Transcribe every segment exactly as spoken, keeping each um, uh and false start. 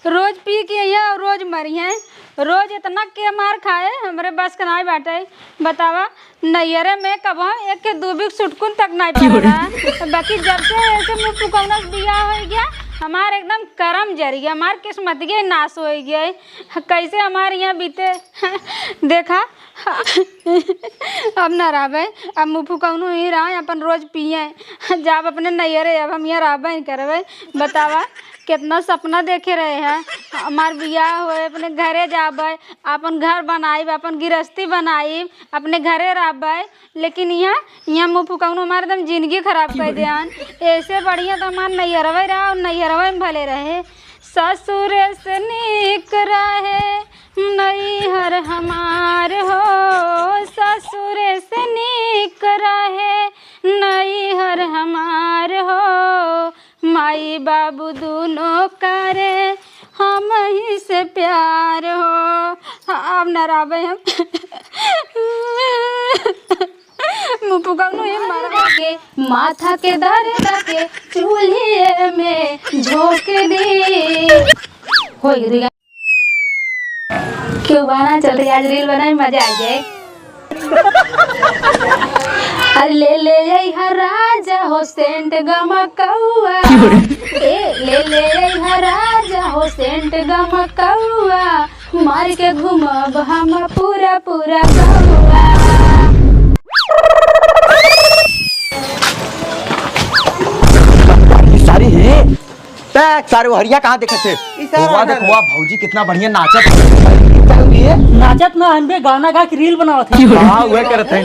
रोज पी के अइहैं और रोज मरिहैं। रोज इतना के मार खाए, हमरे बस के नाई बाटे। बतावा, नैहरे में कबहुँ एक के दू बिक सुटकुन तक नाई पड़े रहा। बाकी जब से ऐसे मुँह फुकौना से बियाह होइ गया, हमार एकदम करम जरि गया, हमार किस्मतिये नास होइ गया। कैसे हमार यहाँ बीते। देखा, अब ना रहबे, अब मुँह फुकौनू ही रहा, अपन रोज पिए। जाब अपने नैहरे, अब हम यहाँ रहबे नहीं करबे। बतावा, कितना सपना देखे रहे हैं, हमार बियाह होए, अपने घरे जाबे, अपन घर बनाइब, अपन गिरस्ती बनाइब, अपने घरे रहबे, लेकिन यहाँ, यहाँ मुँह फुकौनू हमार एकदम जिंदगी खराब कर देहन। ऐसे बढ़िया तो हमार नैहरवे रहा और नैहरवे में भले रहे। ससुरे से नीक रहे नैहर हमार हो, ससुरे से नीक रहे नैहर हमार हो, माई बाबू दूनो करे हमही से प्यार हो। अब ना रहबे हम। मुँह फुकौनू ही मरवा के माथा के दर्द के चूल्हे में झोंक दी। होई गई। क्यों बहाना चल रही, आज रील बनाए, मजा आ जाए। अरे ले ले अइहा राजा हो सेंट गमकौआ। ए, ले ले अइहा राजा हो सेंट गमकौआ। मार के घूमब हम पूरा, पूरा गौआ। ई सारी ही। तै सारे ओहरिया कहाँ देखत है? ई सारा वहाँ देख, वहाँ भौजी कितना बढ़िया नाचत है। नाचत ना हन बे, गाना गा के रील बनावत है। हाँ, वह करत है।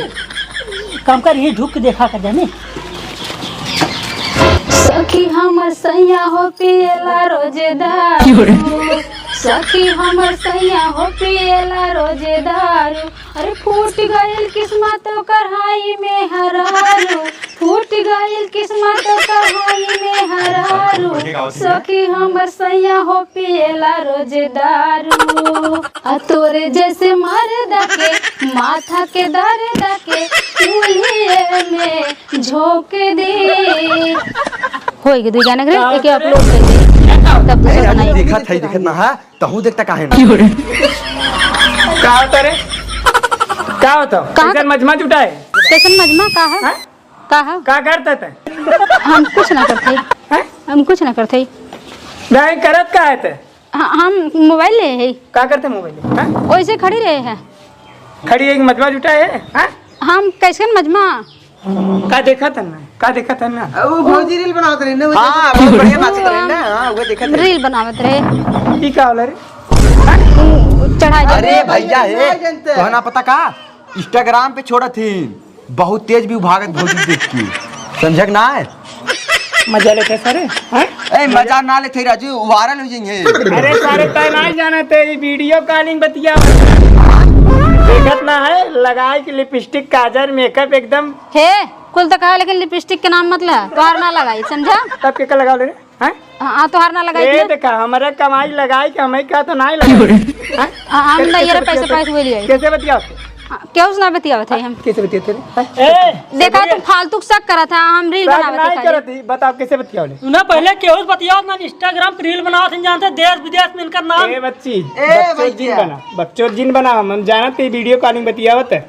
काम कर, ये झुक के देखा कर जाने। सखी हमर सैया हो पिएला रोज दारू। सखी हमर सैया हो पिएला रोज दारू। अरे फूट गइल किस्मत ओकर हाई में हरारू। फूट गइल किस्मत ओकर हाई में हरारू। सखी हमर सैया हो पिएला रोज दारू। आ तोरे जैसे मर्द के माथा के दर्द के चूल्हे में झोंक दे। होई गए दुई गाने के, एके upload कर दे, तब दूसरा बनाई। देखत है, देखत ना है, तहूँ देखता काहे ना? का होता रे? का होता? कहाँ कैसन मजमा जुटा है? कैसन मजमा? का है? हाँ? का है? का करता था? हम कुछ ना करते। हाँ? हम कुछ ना करते। नहीं करत का है ते? हाँ, हम मोबाइल ले है। का करते मोबाइल ले? हाँ? वैसे खड़ी रहे हैं। खड़ी एक मजमा जुटा है, हाँ? हम कैसन मजमा? का देखा था ना? का देखा था ना? वो भौजी रील बनावत रही ना, वो हाँ, देखा था। बहुत बढ़िया नाचत रहे ना, हाँ, वो देखा था। रील बनावत रहे। ई का होला रे? चढ़ाई अरे देते। भैया, हे, नहीं जानते। तोहना पता का? Instagram पे छोड़त ही। बहुत तेज भी भागत भौजी देख के, समझे के ना है? मजा लेते सारे, हाँ? ए, मजा ना लेते राजू, viral हो जाएंगे। अरे सारे, तय ना जानत है, ये video calling बतिया। देखत ना है, लगाई के lipstick, काजर, makeup एकदम। हे, कुल तो कहा, लेकिन lipstick के नाम मत ले, तोहार ना लगाई, समझा? तब के का लगाओ ले? हाँ? हाँ, तोहार ना लगाई ए, ना। देखा, हमरा कमाई लगाई के हमें का तो नहीं लगाई। हाँ? हाँ, हम कैसे, नहीं, ये कैसे पैसे, बतियाते? पैसे बोलिए। कैसे बतियाओ? हाँ, केहू से ना बतियावत है हम। कैसे बतियाते रे? हाँ? ए, देखा, तू फालतू शक करत है, हम रील शक बनावत नहीं है खाली। करत ही, बताओ कैसे बतियाओ ले? तू ना पहले केहू से बतियाओ ना, Instagram पे रील बनावत है, जानते देश विदेश में इनका नाम। ए बच्ची, ए बच्चों भैया। जिन बना, बच्चों जिन बना, हम, हम जानत है video calling बतियावत है।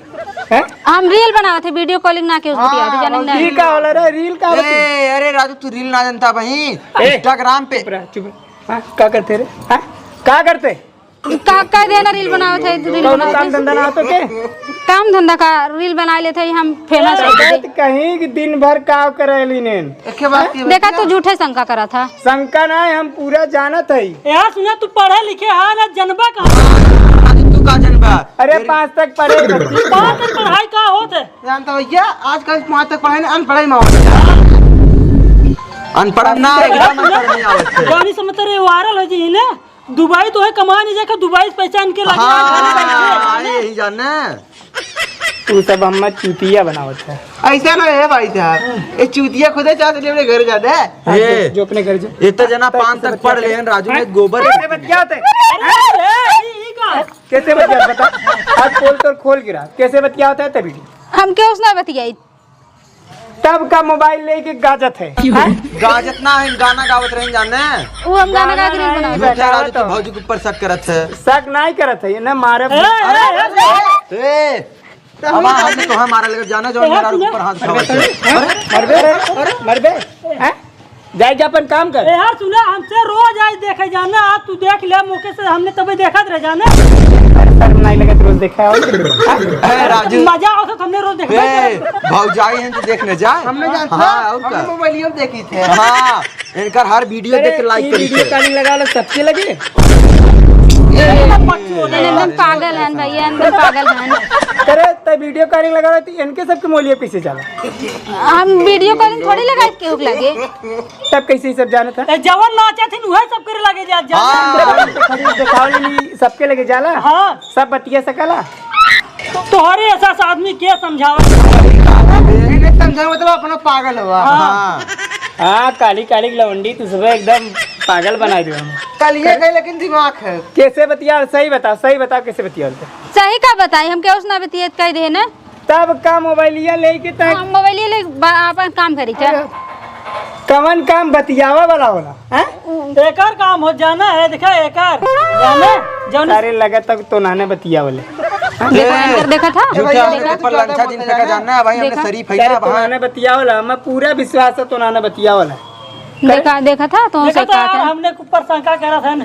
हैं? हम रील बनावत है, video calling ना के उस हाँ, बतिया, तू जाने ना। ई का होला रे, रील का होती? ए, अरे राजू, तू रील ना जानता भाई, ए, Instagram पे। चुप रह, चुप रह। हाँ, का करते रे? हाँ, का करते? का, का देना रील बनावत है, रील कौनो बनावत काम है। धंधा ना होतो के? काम धंधा का रील बना लेते हैं हम, famous हो जाते। कहीं कि दिन भर का करे लीने? एके बात की देखा, बतिया। तू झूठे शंका करा था। शंका ना है, हम पूरा जानत है। यार सुना, तू पढ़े लिखे है ना, जनबा कहाँ? अरे तू का जनबा? अरे पाँच तक पढ़े बच्ची। पाँच तक पढ़ाई का होत है? जानता भैया, आजकल पाँच तक पढ़ाई ना, अनपढ़ाई में होत है। अनपढ़ ना, एकदम अनपढ़ में आवत है। गानी समझते रहे, viral हो जी ने। दुबई तो है, कमा नहीं जाके दुबई से पहचान के लगे हाँ, आने बैठे। अरे यही जाने। तू सब हम्मा चूतिया बनावत है। ऐसा ना है भाई साहब, ये चूतिया खुदे चाहते अपने घर जाते हैं। ए, जो अपने घर जा। इतना जना पान तक पढ़ लेन, राजू में गोबर। कैसे बतियाते? अरे, अरे, ई, ई का? कैसे बतिया बता? आज पोल तोर खोल गिरा। कैसे बतियावत है तभी? हम केहू से ना बतियाई। तब का मोबाइल लेके गाजत है, हैं? गाजत ना है, गाना गावत रहे जाने। वो हम गाना गा के गाना reel बनावत। झूठे राजू तो भौजी के ऊपर शक करत है। शक नहीं करत है, ये ना मारब। ए, ए, ए, ए, ए, अब हमने तो हमारा लगे जाना जो ए, मेरा सुनो। ऊपर हाथ उठावत है। अरे, मरबे, अरे, मरबे, हैं? जाए के अपन काम कर। ए यार सुना, हमसे रोज आज देखे जाना, आज तू देख ले मौके से, हमने तबे देखत रह जाना। अरे शर्म नहीं लगत, रोज देखा हो। ए, राजू। मजा आवत तो हमने रोज देखा ए, भौजाई हैं तो देखने जाए। हमने जानता हाँ, है, और हमने का? मोबाइलियो में देखी थे। हाँ, इनकर हर वीडियो अरे, देख के like ई करी वीडियो थे। कॉलिंग लगा लो, सबके लगे। एकदम पागल हैं भैया, एकदम पागल हैं। अरे, त वीडियो कॉलिंग लगा लो, तो इनके सबके मोलिया पीछे चला। हम वीडियो कॉलिंग थोड़ी लगाई केहू के लगे। तब कैसे ई सब जानत है? ए, जवन नाचत हिन, उहे सब करे लगे जात, जात। हाँ। खड़ी देखावल नहीं, सबके लगे जाला। हाँ। सब बतिया सकला। तोहरे ऐसा आदमी के समझावे? इन्हें समझावे मतलब अपना पागल हुआ। हाँ। हाँ। हाँ, काली काली लौंडी, तू सुबह एकदम पागल बनाई दे हम। कल ये कहे लेकिन दिमाग है। कैसे बतिया? सही बताओ, सही बताओ, कैसे बतिया? सही का बताई, हम केहू से ना बतियत कह दे ना। तब का मोबाइलिया लेके तक हाँ, मोबाइलिया ले बा-, आपन काम करी क्या? अरे, कवन काम बतियावा वाला होला, हैं? एकर काम हो जाना है, देखा एकर, जाने, जौन अरे लगत तक तो नाने बतियावले। देखा, एकर देखा था? झूठे हमरे देखा? ऊपर लंछा जिन फेंका जानना है भाई, हमने देखा? शरीफ है अरे ना तो भाई। नाने बतियावला, मैं पूरा विश्वास है तो नाने बतियावला। देखा, देखा था? तो देखा से था कहा यार, था? हमने ऊपर शंका करा था ना।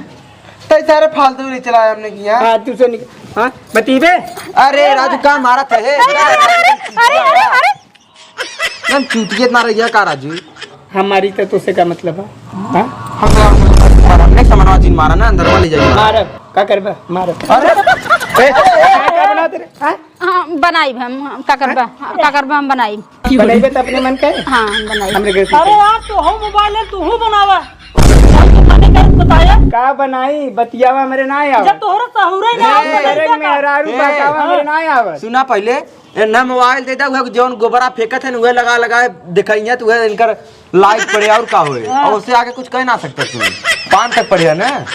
तै सारे फालतू नहीं चलाया हमने किया। हाँ, तू से निक-, हाँ, बतीबे? अरे, राजू, का मारत है? अरे, अरे, अरे, अरे, अरे, अरे। एकदम चूतिया इतना रहिया का, राजू? हमारी तो तुझसे का मतलब है? हाँ? हम तो हमने समनवा जिन मारा ना, अंदर वाली जाइए। मारब, का करबा? मारब। अरे। ए, का, का बनाते रे? हाँ? हाँ, बनाइब हम, का करबा? का करबा, हम बनाइब। बनइबे त अपने मन के? हाँ, हम बनाइब। हमरे घर से। अरे यार, तू हो मोबाइल है, तू हो बनावा। हम तो मने कर बताया। का बनाई? बतियावा हमरे ना आवा। जब तोहरा सहुरे ना ए, आवा, तो शरण का? मेहरारू ए, बकावा हाँ। हमरे ना आवा। सुना पहिले, ए, ना मोबाइल दे दा, उहे जौन गोबरा फेंकत है, उहे लगा लगा दिखाइए, तो उहे इनकर लाइक पड़े और का होए? हाँ। और उससे आगे कुछ कह ना सकता तू। पाँच तक पढ़े है ना?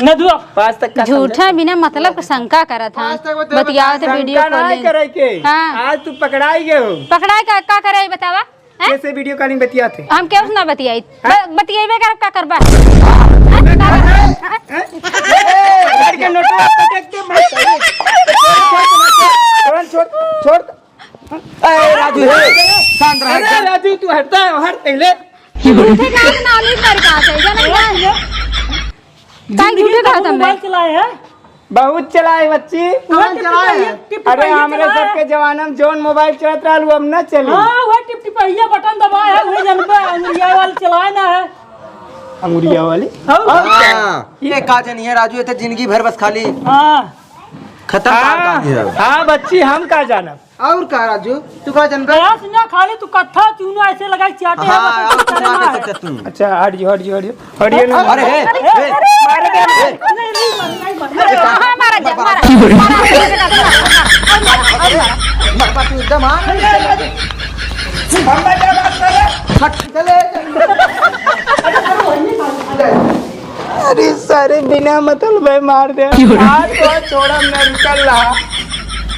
न दुआ। पाँच तक का झूठा समझे? बिना मतलब के शंका करत हाँ। पाँच तक बता, बतियावत बता। वीडियो शंका ना कॉलिंग। करे के। हाँ। आज तू पकड़ाई गए हो। पकड़ाई का, का करे बतावा? हैं? कैसे वीडियो कॉलिंग बतियाते? हम केहू से ना बतियाई। हैं? ब-, बतियेबे करब, का करबा? घर के नोटवा पटक के मत करो। छोड़, छोड़, छोड़। ए, राजू, हे, शांत रह, अरे, शांत। राजू, तू हटता है, हट पहले। झूठे का नाम ही कर का है, जाना क्या? काहे झूठे जिंदगी कहत में हमें? मोबाइल चलाए है? बहुत चलाए, बच्ची। कौन चलाए है? टिप टिप अरे, पहिया हमरे चलाए है। सबके जमाना में जौन मोबाइल चलत रहल, वो अब न चली। हाँ, वो टिप टिप पहिया बटन दबाए है, वो जनबे, अंगुरिया वाली चलाए ना है। अंगुरिया वाली? हाँ। हाँ, ये का जनी है, राजू, ये तो जिंदगी भर बस खाली हाँ। खतम हाँ, काम है। हाँ, बच्ची, हम का जानब? और का राजू, तू का जनबे? गैस ना खाली तू कत्था चूना ऐसे लगाई चाटे हाँ, है, बस और कुछ करे ना ना है। कर सकते तू। अच्छा, हट जियो, हट जियो, हट जियो। हट जियो ना। अरे, हे, हे, मार दे। नहीं, नहीं, मार, नहीं, मार। हाँ, मारा जा, मारा, मारा, मारा, मारा, मारा। मरबा तू एकदम, हाँ? हट, चले। अरे सारे बिना मतलब है मार दे। आज तो छोड़ा ना निकल रहा।